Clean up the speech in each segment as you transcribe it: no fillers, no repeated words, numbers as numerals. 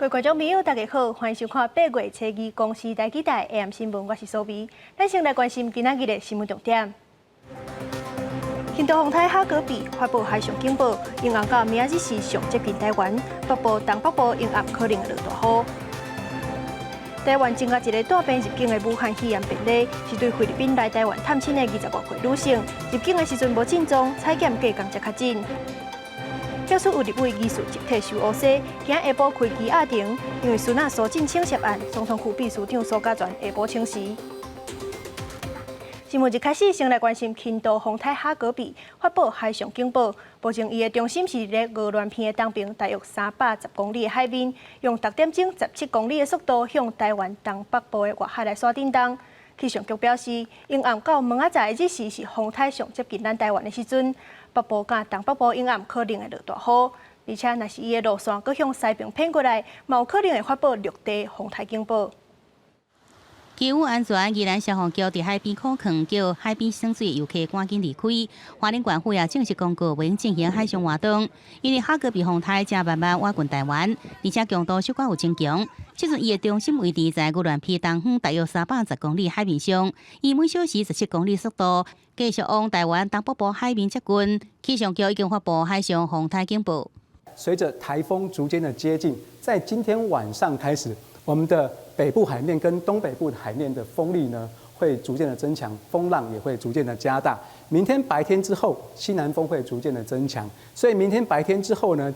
各位觀眾朋友，大家好，歡迎收看8月初二公視台語台 AM 新聞，我是蘇美。咱先來關心今仔日的新聞重點。輕度風颱哈格比發布海上警報，迎暗到明仔日時上接近台灣，北部、東北部迎暗可能會落大雨。台灣增加一个帶病入境的武漢肺炎病例，是對菲律賓來台灣探親的20外歲女性，入境的時陣無症狀，採檢隔工才確診。教師有立委疑似集體收烏紗，今下晡開機壓庭，因為孫仔蘇進清涉案，總統府秘書長蘇嘉全下晡請辭。新聞一開始，先來關心輕度風颱哈格比發布海上警報，目前伊的中心是佇鵝鑾鼻的東邊，大約310公里的海面，用逐點鐘17公里的速度向台灣東北部的外海來徙振動。氣象局表示，迎暗到明仔載的日時是風颱上接近咱台灣的時陣，北部佮東北部迎暗可能會落大雨，而且若是伊的路線閣向西邊偏過來，嘛有可能會發布陸地風颱警報。基於安全，宜蘭消防局佇海邊苦囥，叫海邊耍水遊客趕緊離開。花蓮縣府也正式公告，袂用進行海上活動，因為哈格比風颱正慢慢倚近台灣，而且強度小可有增強。這陣伊的中心位置在鵝鑾鼻東方大約310公里海面上，以每小時17公里速度繼續往台灣東北部海面接近。氣象局已經發布海上風颱警報。隨著颱風逐漸的接近，在今天晚上開始，我們的北部海面跟東北部海面的風力呢，會逐漸的增強，風浪也會逐漸的加大。明天白天之後，西南風會逐漸的增強，所以明天白天之後呢，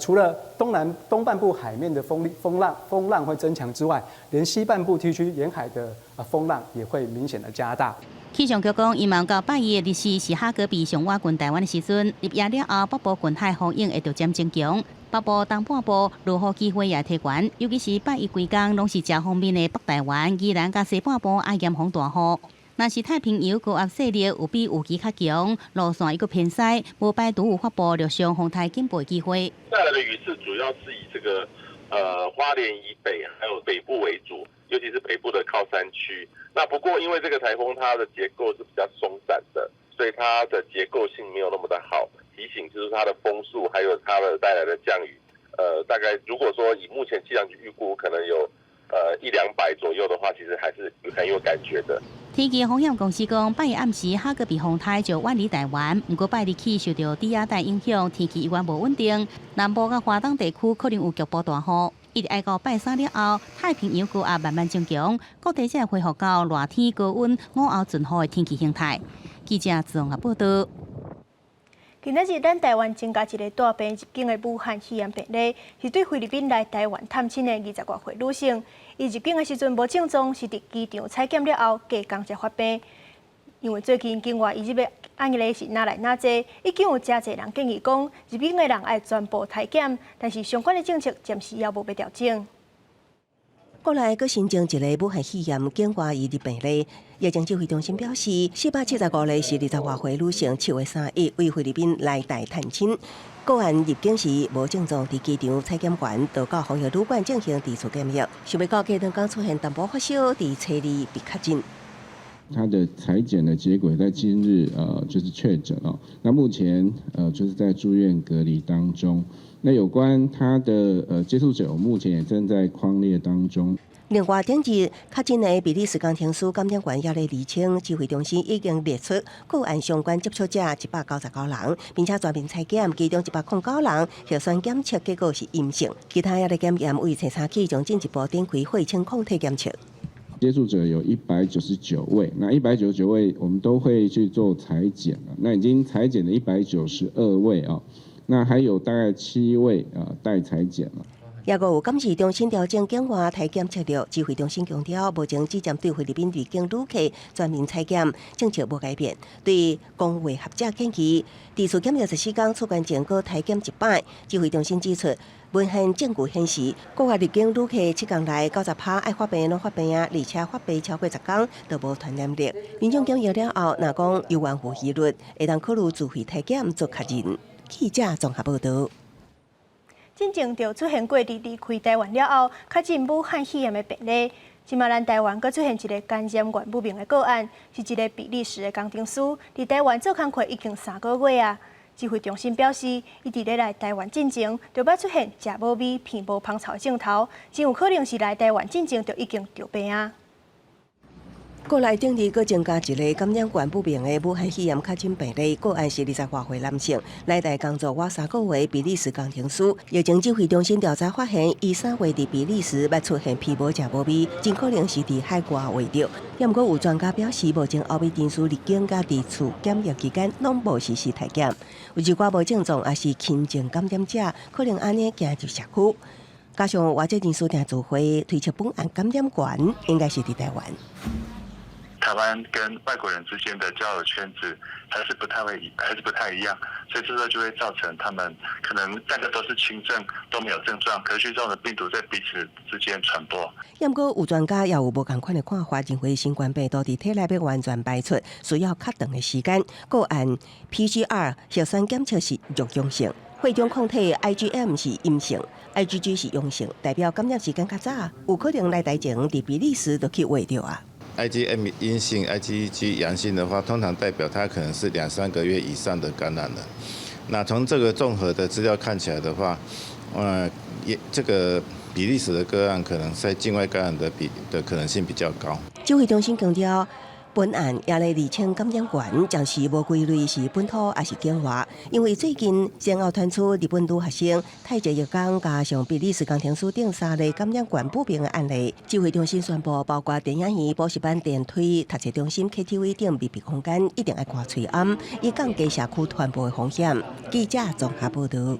除了東南東半部海面的風力、風浪、風浪會增強之外，連西半部地區沿海的風浪也會明顯的加大。氣象局講，伊望到拜一的日時是哈格比上倚近台灣的時陣，入夜了後，北部近海風湧會逐漸增強，北部東半部落雨機會也提懸，尤其是拜一規工攏是誠鋒面的北台灣、宜蘭佮西半部愛嚴防大雨。若是太平洋高壓勢力有比預期較強，路線猶閣偏西，無排除有發布陸上風颱警報的機會。帶來的雨勢主要是以這個花蓮以北還有北部為主，尤其是北部的靠山區。那不過因為這個颱風它的結構是比較鬆散的，所以它的結構性沒有那麼的好。提醒就是它的風速還有它的帶來的降雨，大概如果說以目前氣象局預估，可能有一兩百左右的話，其實還是很有感覺的。天氣風險公司講，拜一暗時哈格比風颱就遠離台灣，毋過拜日起受著低壓帶影響，天氣依然無穩定。南部佮華東地區可能有局部大雨。一直愛到拜三了後，太平洋高壓慢慢增強，各地才會恢復到熱天高溫、午後陣雨的天氣形態。記者綜合報道。今仔日咱台灣增加一个帶病入境的武漢肺炎病例，是對菲律賓來台灣探親的20外歲女性。伊入境的時陣無症狀，是佇機場採檢了後，隔工才發病。因為最近境外移入的案例是愈來愈濟，已經有誠濟人建議講，入境的人愛全部篩檢，但是相關的政策暫時猶無欲調整。國內閣新增一个武漢肺炎境外移入病例，疫情指揮中心表示，475例是20外歲女性，7月31為菲律賓來台探親，個案入境時無症狀，佇機場採檢完，就到防疫旅館進行持續檢疫。想袂到隔兩工出現淡薄發燒，佇初二被確診。他的採檢的結果在今日，就是確診哦。那目前，就是在住院隔離當中。那有關他的接觸者，我目前也正在匡列當中。另外，頂日確診的比利時工程師感染源猶咧釐清，指揮中心已經列出個案相關接觸者199人，並且全面採檢，其中109人核酸檢測結果是陰性，其他猶咧檢驗為初三起將進一步展開血清抗體檢測。接觸者有199位，那199位我們都會去做採檢，那已經採檢了192位啊，那還有大概7位啊待採檢了。抑閣有監視中心調整境外篩檢策略，指揮中心強調，目前只針對菲律賓入境旅客全面採檢，政策無改變。對公衛學者建議，持續檢疫14天出關前閣篩檢一擺。指揮中心指出，文獻證據顯示，國外入境旅客7天內90%愛發病攏發病啊，而且發病超過10天都無傳染力。民眾檢疫了後，若講猶原有疑慮，會當考慮自費篩檢做確認。記者綜合報道。進前就出現過佇離開台灣了後，確診武漢肺炎的病例。這馬咱台灣閣出現一个感染源不明的個案，是一个比利時的工程師，佇台灣做工課已經3個月啊。指揮中心表示，伊佇咧來台灣進前，就捌出現食無味、鼻無芳臭的症頭，真有可能是來台灣進前就已經著病啊。國內頂日閣增加一例感染源不明的武漢肺炎確診病例，個案是20外歲男性，來台工作倚3個月，比利時工程師。疫情指揮中心調查發現，伊3月佇比利時捌出現鼻無食無味，真可能是佇海外秽著。毋過有專家表示，目前歐美人士入境佮佇厝檢疫期間攏無實施篩檢，有一寡無症狀抑是輕症感染者，可能按呢行入社區。加上外籍人士定聚會，推測本案感染源應該是佇台灣。台灣跟外國人之間的交友圈子還是不太會，還是不太一樣，所以這時候就會造成他們可能大家都是輕症，都沒有症狀，可是這種的病毒在彼此之間傳播。毋過有專家也有無仝款的看法，認為新冠病毒佇體內欲完全排出，需要較長的時間。個案 PCR 核酸檢測是弱陽性，血中抗體 IgM 是陰性，IgG 是陽性，代表感染時間較早，有可能來台前佇比利時就去秽著啊。 IgM 陰性、IgG 陽性的話，通常代表它可能是兩三個月以上的感染了。那從這個綜合的資料看起來的話，也這個比利時的個案可能在境外感染的比的可能性比較高。指揮中心強調，本案也咧釐清感染源，暫時無歸類是本土抑是境外，因為最近先後傳出日本女學生、泰籍義工加上比利時工程師等三例感染源不明的案例。指揮中心宣布，包括電影院、補習班、電梯、讀冊中心、KTV 等密閉空間，一定愛關喙罨，以降低社區傳播的風險。記者綜合報導。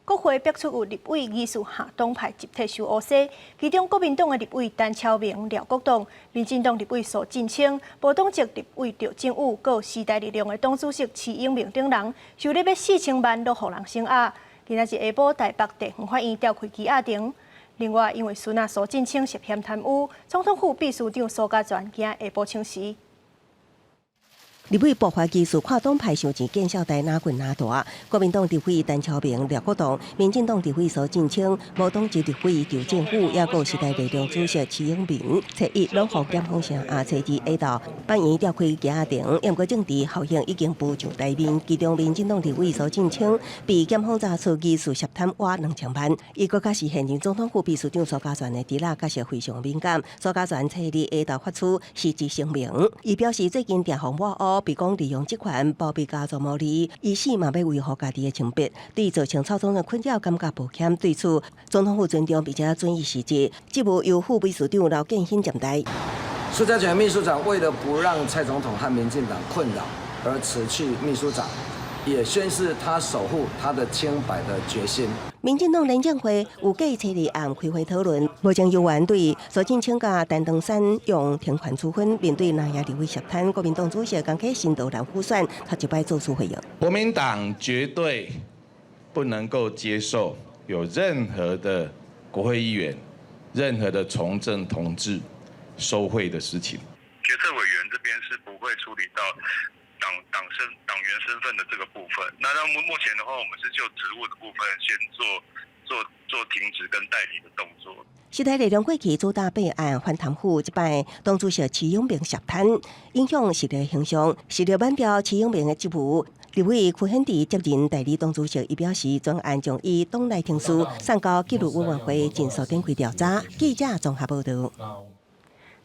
國會爆出有立委疑似跨黨派集體收烏紗，其中國民黨的立委陳超明、廖國棟，民進黨立委蘇震清、無黨籍立委趙正宇，閣時代力量的黨主席徐永明等人，收入欲4000萬，攏予人聲押。今仔日下晡台北地方法院調開羈押庭。另外，因為孫仔蘇震清涉嫌貪污，總統府秘書長蘇嘉全今下晡請辭。立委爆發疑似跨黨派收錢見效台哪滾哪大？國民黨立委陳超明、廖國棟，民進黨立委蘇震清，無黨籍立委趙正宇，抑閣時代力量主席徐永明，初一攏予檢方聲押，初二下晝法院調開羈押庭，毋過政治效應已經浮上台面。其中民進黨立委蘇震清被檢方查出疑似涉貪倚2000萬，伊閣較是現任總統府秘書長蘇嘉全的侄仔，確實非常敏感。蘇嘉全初二下晝發出辭職聲明，伊表示最近定予抹烏。被講利用職權包庇家族牟利，伊死嘛欲維護家己的清白，對造成臭總的困擾感覺抱歉。對此，總統府尊重並且准予辭職，職務由副秘書長劉建興暫代。蘇嘉全秘書長為了不讓蔡總統和民進黨困擾而辭去秘書長，也宣示他守護他的清白的決心。民進黨聯政會預計初二暗開會討論，目前猶原對蘇震清佮陳唐山用停權處分，面對藍營立委涉貪，國民黨主席江啟臣投籃輔選，頭一擺做出回應。國民黨絕對不能夠接受有任何的國會議員、任何的從政同志收賄的事情。決策委員這邊是不會處理到黨員身份的這個部分。那目前的話，我們是就職務的部分先做停職跟代理的動作。時代力量過去主打弊案反貪腐，這擺黨主席徐永明涉貪，影響時代形象，為著挽掉徐永明的職務。立委柯顯智接任代理黨主席，伊表示，專案將以黨內程序送交紀律委員會盡速展開調查。記者綜合報導。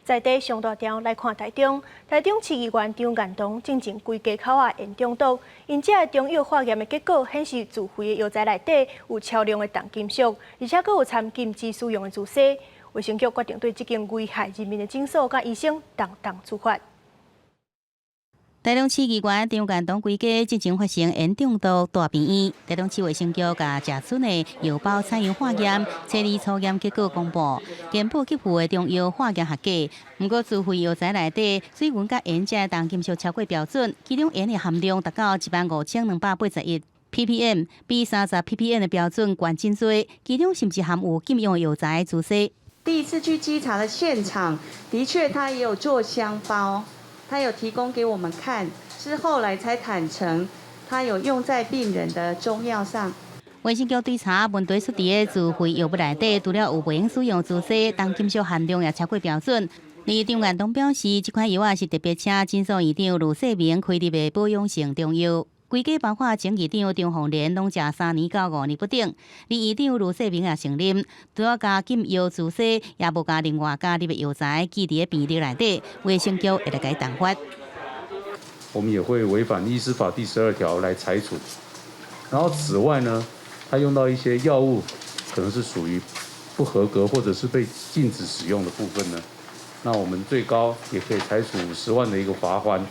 在地上大條來看台中，台中市議員張彥彤進前規家口仔鹽中毒，𪜶這个中藥化驗的結果顯示，自費的藥材內底有超量的重金屬，而且閣有摻禁止使用的毒素。衛生局決定對這間危害人民的診所佮醫生重重處罰。台中市議員張彥彤規家進前發生鹽中毒蹛病院，台中市衛生局共食賰的藥包採樣化驗，初二初驗結果公布，健保給付的中藥化驗合格，毋過自費藥材內底水銀佮鹽這重金屬超過標準，其中鹽的含量達到15,281 ppm，比30 ppm 的標準懸真濟，其中甚至含有禁用的藥材毒素。第一次去稽查的現場，的確他也有做香包。他有提供給我們看，是後來才坦承，他有用在病人的中藥上。衛生局追查問題出佇个自費藥物內底，除了有袂用使用毒素，重金屬含量也超過標準。而張彥彤表示，這款藥仔是特別請診所院長盧世明開立的保養性中藥。規家包括前議長張鳳蓮，攏食3年到5年不等。而院長盧世明也承認，除了共禁藥注射，也無共另外加入的藥材記佇病歷內底，衛生局會來共伊重罰。我們也會違反醫師法第12條來裁處。然後此外呢，他用到一些藥物，可能是屬於不合格或者是被禁止使用的部分呢，那我們最高也可以裁處50萬的一個罰鍰。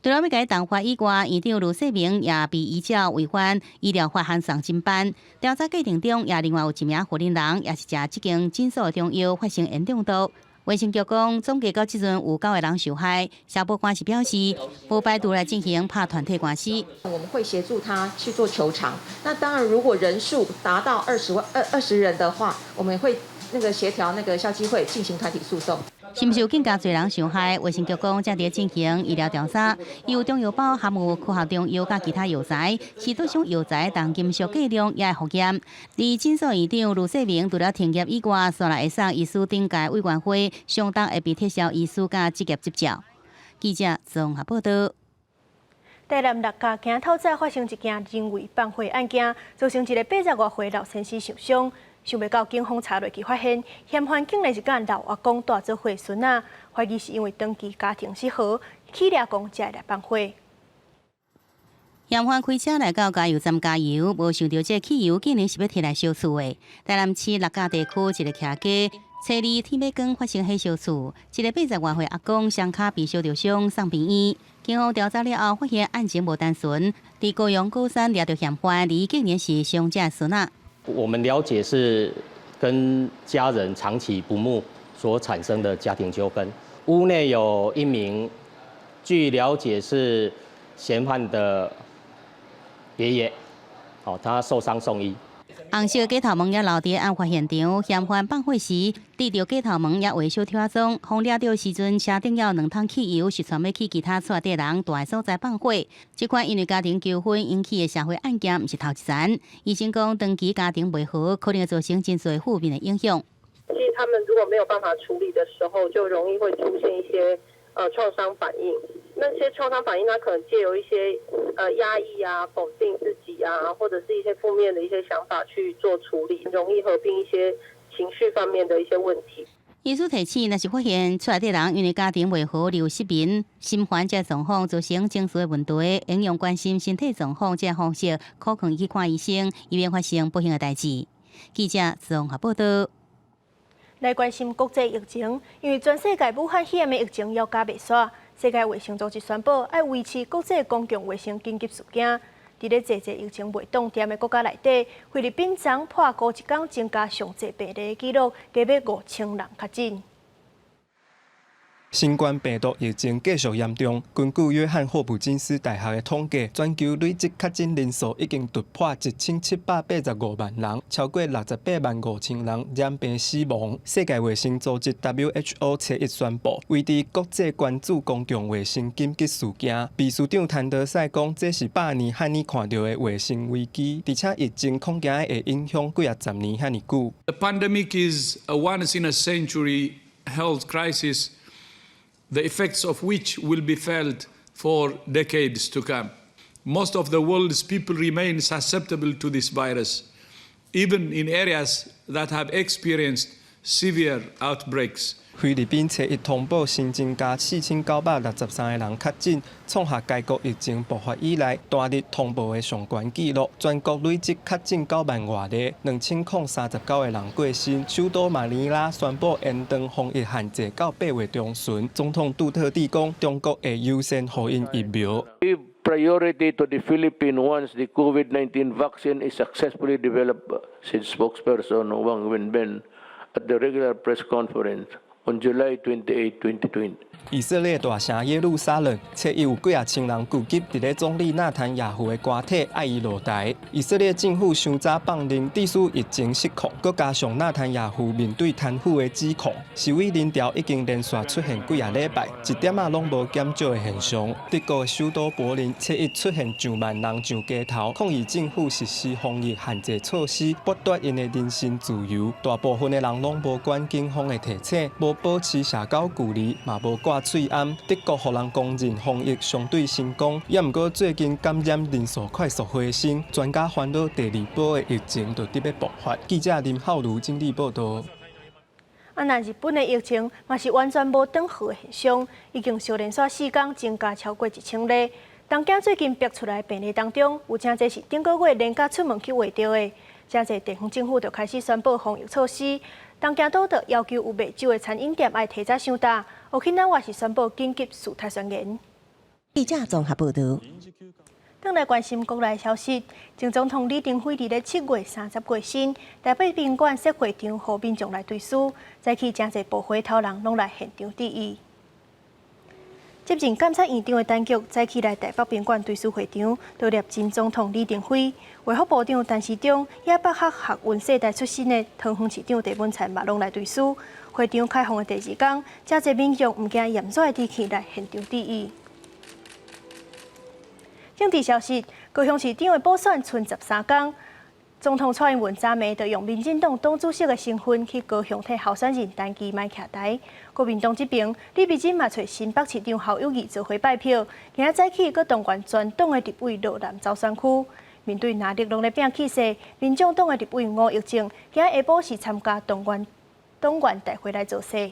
除了欲共伊重罰以外，院長盧世明也被依照違反醫療法函送偵辦。調查過程中，也另外有一名負責人，也是食這間診所的中藥發生鉛中毒。衛生局講，總計到這陣有九個人受害。消保官是表示，無排除來進行拍團體官司。我們會協助他去做求償。那當然，如果人數達到20萬20人的話，我們會那個協調那個消基會進行團體訴訟。是毋是有更加濟人受害？衛生局講正佇進行醫療調查，有中藥包含有科學中藥佮其他藥材，是多種藥材重金屬過量也會複驗。而診所院長盧世明除了停業以外，煞來會送醫師頂界委員會相當會被撤銷醫師佮執業執照。記者綜合報道。台南六甲今透早發生一件人為放火案件，造成一個80外歲老先生受傷。想袂到警方查落去，發現嫌犯竟然是佮老阿公蹛做伙孫仔，懷疑是因為長期家庭失和，起掠狂才會來放火。嫌犯開車來到加油站加油，無想著這汽油竟然是欲提來燒厝的。台南市六甲地區一個徛家，初二天欲光發生火燒厝，一個80外歲阿公雙跤被燒著傷，送病院。警方調查了後，發現案情無單純，佇高雄鼓山掠著嫌犯，伊竟然是傷者孫仔。我們了解是跟家人長期不睦所產生的家庭糾紛。屋內有一名，據了解是嫌犯的爺爺，哦，他受傷送醫。紅色假頭毛也留佇案發現場，嫌犯放火時，滴著假頭毛也畫小條仔裝，予掠著時陣，車頂猶有兩桶汽油，是揣欲去其他厝內底人蹛的所在放火。這款因為家庭糾紛引起的社會案件，毋是頭一層。醫生講，長期家庭袂和，可能會造成真濟負面的影響。其實他們如果沒有辦法處理的時候，就容易會出現一些創傷反應。那些創傷反應，他可能借由一些壓抑啊、否定自己啊，或者是一些負面的一些想法去做處理，容易合併一些情緒方面的一些問題。醫師提醒，若是發現厝內底人因為家庭袂和而有失眠、心煩這狀況，造成情緒的問題，應用關心身體狀況這方式，可能去看醫生，以免發生不幸的代誌。記者綜合報道。來關心國際疫情，因為全世界武漢肺炎的疫情猶閣袂煞，世界衛生組織宣布愛維持國際公共衛生緊急事件。佇咧濟濟疫情袂擋恬的國家內底，菲律賓昨破孤一工增加上濟病例的紀錄，加欲5000人確診。新冠病毒疫情繼續嚴重。根據約翰霍普金斯大學的統計，全球累積確診人數已經突破1785萬人，超過68萬5千人染病死亡。世界衛生組織 WHO 初一宣布，維持國際關注公共衛生緊急事件。秘書長譚德塞講，這是百年罕見看著的衛生危機，而且疫情恐驚會影響幾仔十年遐爾久。 The pandemic is a once in a century health crisis, the effects of which will be felt for decades to come. Most of the world's people remain susceptible to this virus, even in areas that have experienced severe outbreaks. 菲律賓初一通報新增加4963個人確診，創下該國疫情爆發以來單日通報的上懸紀錄。全國累積確診9萬外例，2039個人過身。首都馬尼拉宣布延長防疫限制到8月中旬。總統杜特蒂講，中國會優先予𪜶疫苗。 Give priority to the Philippines once the COVID-19 vaccine is successfully developed, said spokesperson Wang Wenbin at the regular press conference on July 28, 2020. 以色列大城耶路撒冷，初一有幾仔千人聚集佇咧總理納坦雅胡的官邸，愛伊落台。以色列政府傷早放任致使疫情失控，閣加上納坦雅胡面對貪腐的指控，示威人潮已經連續出現幾仔禮拜，一點仔攏無減少的現象。德國首都柏林初一出現上萬人上街頭抗議政府實施防疫限制措施，剝奪𪜶的人身自由。大部分的人攏無管警方的提醒，無保持社交距離，嘛無掛喙罨。德國予人公認防疫相對成功，也毋過最近感染人數快速回升，專家煩惱第二波的疫情就佇欲爆發。記者林浩如整理報道。啊，若日本的疫情嘛是完全無轉好的現象，已經相連紲四工增加超過1000例。東京最近爆出來病例當中，有誠濟是頂個月連假出門去挖著的，誠濟地方政府就開始宣布防疫措施。東京都就要求有賣酒的餐飲店愛提早傷早。沖縄是宣布緊急事態宣言。記者綜合報道。轉來關心國內消息，前總統李登輝佇咧7月30過身，台北殯儀館設會場，予民眾來追思，早起誠濟部會頭人攏來現場致意。接任監察院長的陳菊早起來台北殯儀館追思會場，悼念前總統李登輝。衛福部長陳時中、也北學學運世代出身的桃園市長鄭文燦嘛攏來追思。會場開放的第二工，誠濟民眾毋驚炎熱的天氣來現場致意。政治消息，高雄市長的補選賰13工，總統蔡英文昨暝就用民進黨黨主席的身份去高雄替候選人陳其邁徛台。國民黨這邊，李眉蓁嘛揣新北市長侯友宜做伙拜票，今仔早起閣動員全黨的立委落南走選區。面對藍綠攏咧拼氣勢，民眾黨的立委吳益政今仔下晡是參加黨員大會來造勢。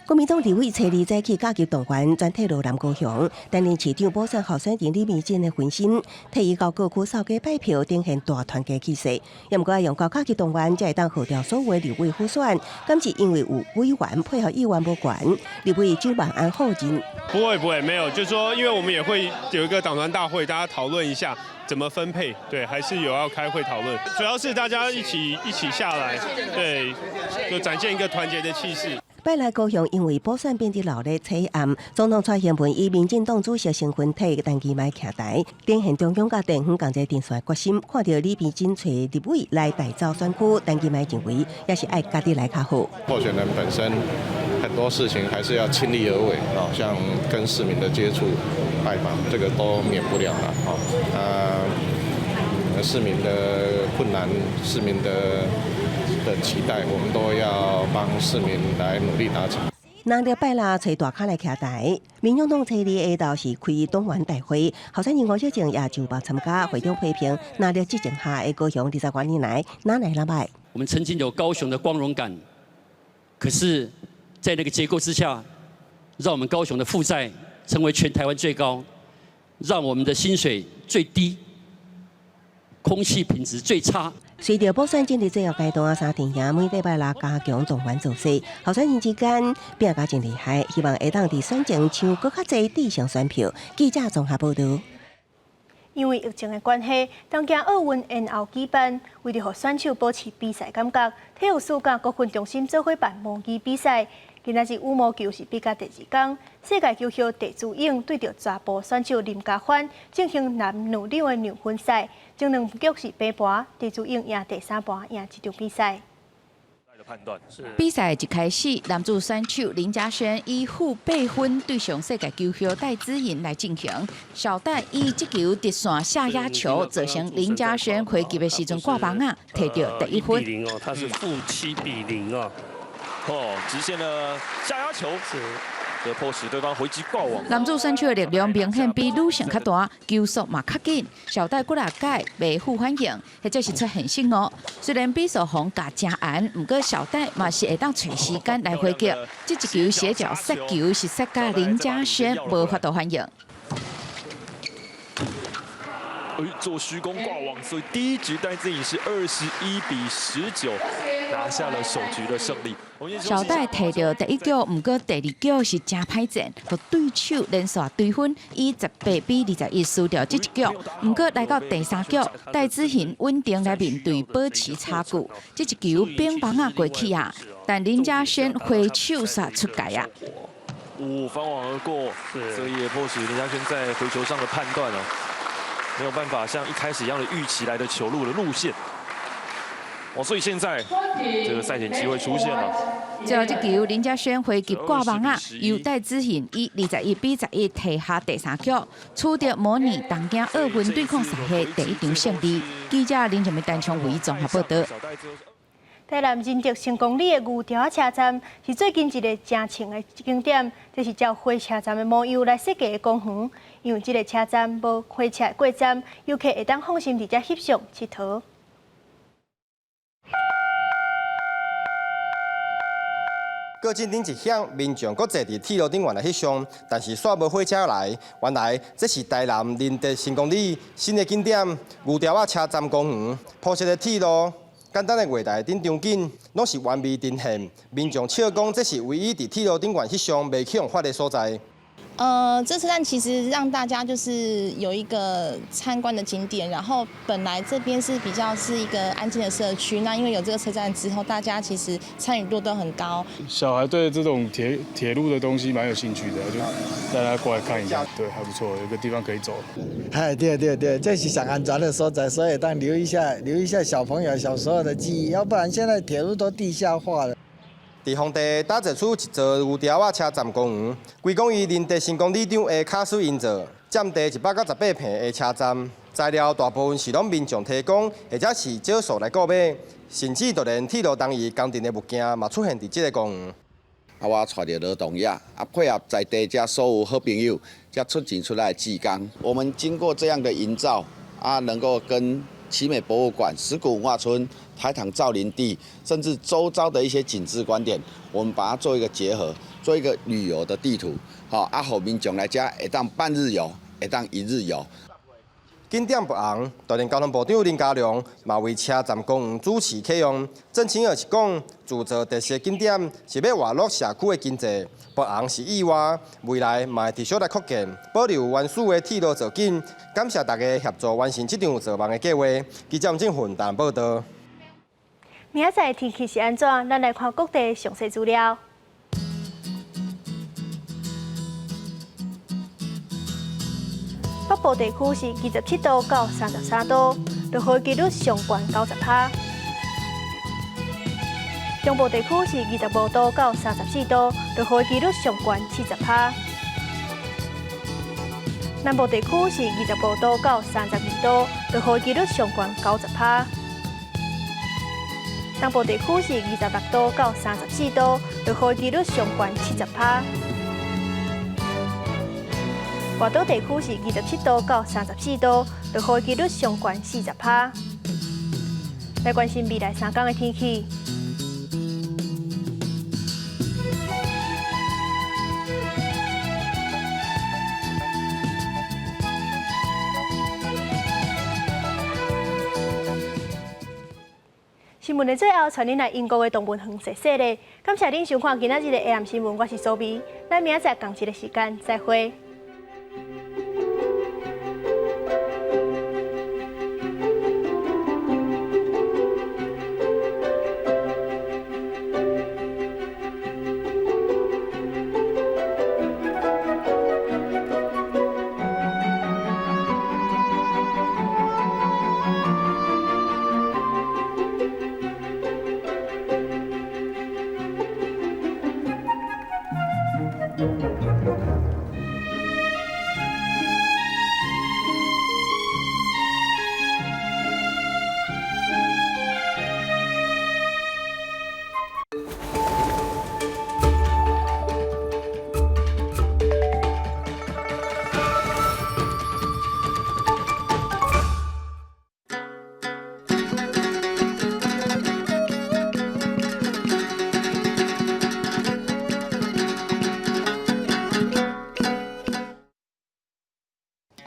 國民黨立委初二早起加急動員全體落南高雄，擔任市長補選候選人李眉蓁的分身，替伊到各區掃街拜票，展現大團結氣勢。也毋過愛用到加急動員，才會當號召所有立委輔選。敢是因為有委員配合意願無懸，立委蔣萬安否認。不會不會，沒有，就是說，因為我們也會有一個黨團大會，大家討論一下怎麼分配，對，還是有要開會討論，主要是大家一起下來，對，就展現一個團結的氣勢。拜六高雄因為補選變得鬧熱，初暗，總統蔡英文以民進黨主席身份替陳其邁徛台，展現中央佮地方仝齊陣線決心。看著李眉蓁揣立委來代走選區，陳其邁認為也是愛家己來較好。候選人本身很多事情還是要親力而為啊，像跟市民的接觸、拜訪，這個都免不了啦。啊，市民的困難，市民的期待，我們都要幫市民來努力達成。難得拜六揣大咖來徛台，民眾黨初二下晝是開黨員大會，候選人吳錫正也就捌參加會長批評，藍綠執政下的高雄20多年來哪來那䆀？我們曾經有高雄的光榮感，可是，在那個結構之下，讓我們高雄的負債成為全台灣最高，讓我們的薪水最低，空氣品質最差。隨著補選進入最後階段，三陣營每禮拜六加強動員造勢，候選人之間拼甲真厲害，希望會當佇選前搶閣較濟制勝選票。記者綜合報道。因為疫情的關係，東京奧運延後舉辦，為著予選手保持比賽感覺，體育署佮國訓中心做伙辦模擬比賽。今仔日羽毛球是比甲第二工，世界球后鄭姿穎對著查埔選手林嘉帆進行男女兩的兩分賽，前兩局是平盤，鄭姿穎贏第三盤贏這場比賽。比賽一開始，男子選手林嘉軒以-8分對上世界球后戴資穎來進行。小戴以這球直線下壓球，造成林嘉軒回擊的時陣掛網仔，提著第一分。零哦，他是-7比0哦。哦，直線的下壓球是，這迫使對方回擊掛網。男子選手的力量明顯比女性較大，球速嘛較緊，小戴幾若擺袂赴反應，或者是出現失誤。雖然比數予咬誠絚，毋過小戴嘛是會當揣時間來回擊。這一球斜角殺球是殺甲林嘉軒無法度反應。做虛攻掛網，所以第一局戴資穎是21比19拿下了首局的勝利。小戴提著第一局，毋過第二局是誠歹戰，予對手連續追分，以18比21輸掉這一局。毋過來到第三局，戴資穎穩定來面對，保持差距。這一球反網仔過去啊，但林嘉軒回手煞出界啊。五翻網而過，所以也迫使林嘉軒在回球上的判斷哦。沒有辦法像一開始一樣的預期來的球路的路線，哦，所以現在這個賽點機會出現了。最後這球林嘉軒回擊掛網仔，由戴資穎以21比11提下第三局，取得模擬東京奧運對抗賽的第一場勝利。記者林靜美、陳昌維綜合報道。台南仁德成功里的牛潮仔車站是最近一个誠穿的景點，這是照火車站的模樣來設計的公園。因為這个車站無火車過站，遊客會當放心佇遮翕相𨑨迌。過境頂一響，民眾閣坐佇鐵路頂懸來翕相，但是煞無火車來。原來這是台南仁德成功里新的景點牛潮仔車站公園鋪設的鐵路，簡單的月台頂場景，攏是完美呈現。民眾笑講，這是唯一佇鐵路頂懸翕相袂去予罰的所在。這車站其實讓大家就是有一個參觀的景點，然後本來這邊是比較是一個安靜的社區，那因為有這個車站之後，大家其實參與度都很高。小孩對這種鐵路的東西蠻有興趣的，就帶他過來看一下，對，還不錯，有個地方可以走。哎，對對對，這是上安全的所在，所以當留一下小朋友小時候的記憶，要不然現在鐵路都地下化了。佇荒地打造出一座牛潮仔車站公園，歸功於仁德成功里長的巧思營造，佔地198坪的車站，材料大部分是攏民眾提供，或者是少數來購買，甚至就連鐵路單位工程的物件嘛出現佇這個公園。啊，我帶著勞動者，啊配合在地遮所有好朋友，才出錢出來志工。我們經過這樣的營造，啊，能夠跟奇美博物館、石鼓文化村、台糖造林地，甚至周遭的一些景致觀點，我們把它做一個結合，做一個旅遊的地圖，好，啊，予民眾來遮會當半日遊，會當一日遊。景點不紅，就連交通部長林佳龍嘛為車站公園主持啟用。鄭清爾是講，鑄造特色景點是欲活絡社區的經濟，不紅是意外，未來嘛會持續來擴建，保留原始的鐵路造景。感謝大家協助完成這場造夢的計劃。記者吳正雲台南報導。明仔載天氣是按怎？咱來看各地詳細資料。北部地區是27度到33度，落雨幾率上懸90%。中部地區是25度到34度，落雨幾率上懸70%。南部地區是25度到32度，落雨幾率上懸90%。東部地區是26度到34度，落雨幾率上懸70%。外島地區是27度到34度，落雨幾率上懸40%。來關心未來3天的天氣。新聞的最後，帶您來英國的動物園踅踅咧。感謝您收看今仔日的 AM 新聞，我是蘇美。咱明仔載仝一个時間再會。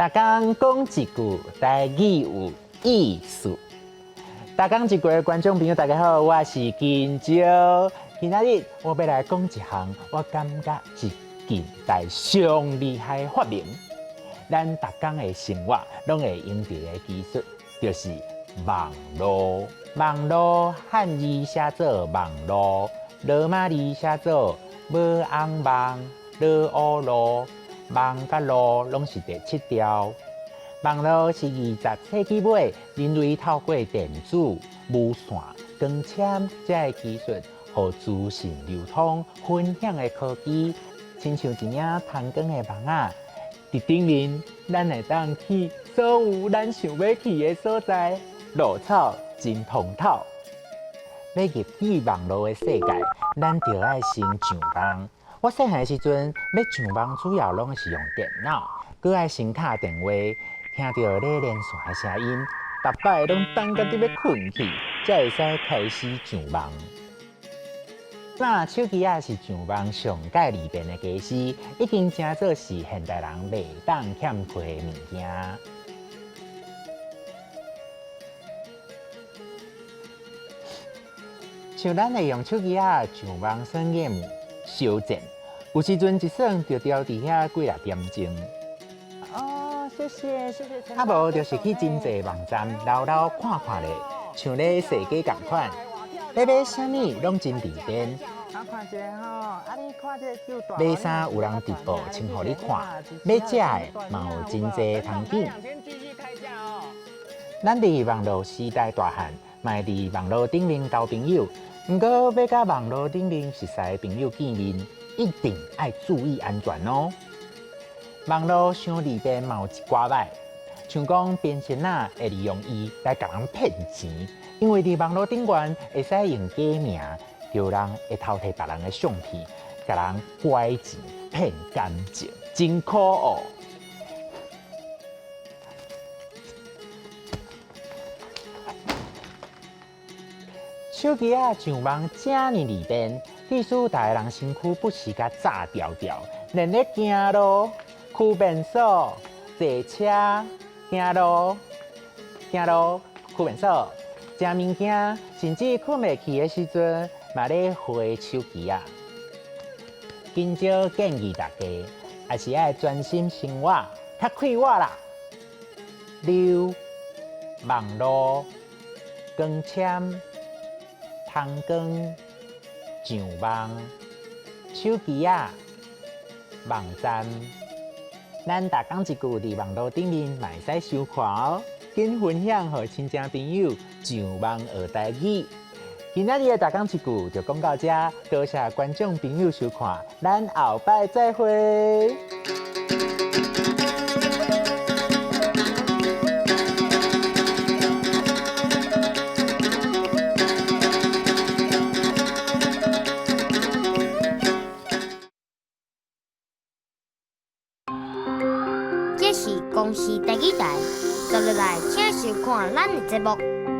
逐工講一句台語有意思。逐工一句的觀眾朋友，大家好，我是金蕉。今仔日我欲來講一項，我感覺是近代上厲害的發明。咱逐工的生活攏會用著的技術，就是網路。網路漢字寫做網路，羅馬字寫做無紅網、羅烏路。網佮路攏是第七調。網路是20世紀尾人類透過電子、無線、光纖這个技術，予資訊流通、分享的科技，親像一領通光的網仔，佇頂面咱會當去所有咱想欲去的所在，路草真通透。欲入去網路的世界，咱就愛先上網。我細漢的時陣，欲上網主要攏是用電腦，閣愛先敲電話，聽著咧連線的聲音，逐擺攏等甲得欲睏去，才會使開始上網。那手機仔是上網上蓋利便的家私，已經成做是現代人袂當欠缺的物件。像咱會用手機仔上網耍 game 相戰，有時陣一耍就牢佇遐幾若點鐘。哦，謝謝謝謝。啊無就是去真濟網站摎摎看看咧，像咧踅街仝款，欲買啥物攏真利便。買衫有人直播穿予你看，欲食的嘛有真濟通揀。咱佇網路時代大漢，嘛會佇網路頂面交朋友。毋過欲佮網路頂面熟似的朋友見面，一定愛注意安全哦。網路傷利便嘛有一寡䆀，像講騙仙仔會利用伊來共人騙錢，因為佇網路頂懸會使用假名，著人會偷提別人的相片，共人拐錢騙感情，真可惡。手機仔上網遮爾利便，致使逐个人身軀不時共炸牢牢，連咧行路、區便所、坐車、行路、行路、區便所、食物件，甚至睏袂去的時陣，嘛咧滑手機仔。緊少建議大家，還是愛專心生活，較快活啦。溜網路、光纖、通光、上網、手機仔、網站，咱逐工一句佇網路頂面嘛會使收看哦。緊分享予親情朋友上網學台語。今仔日的逐工一句就講到這，多謝觀眾朋友收看，咱後擺再會。這是公視第二台，接落來請收看咱的節目。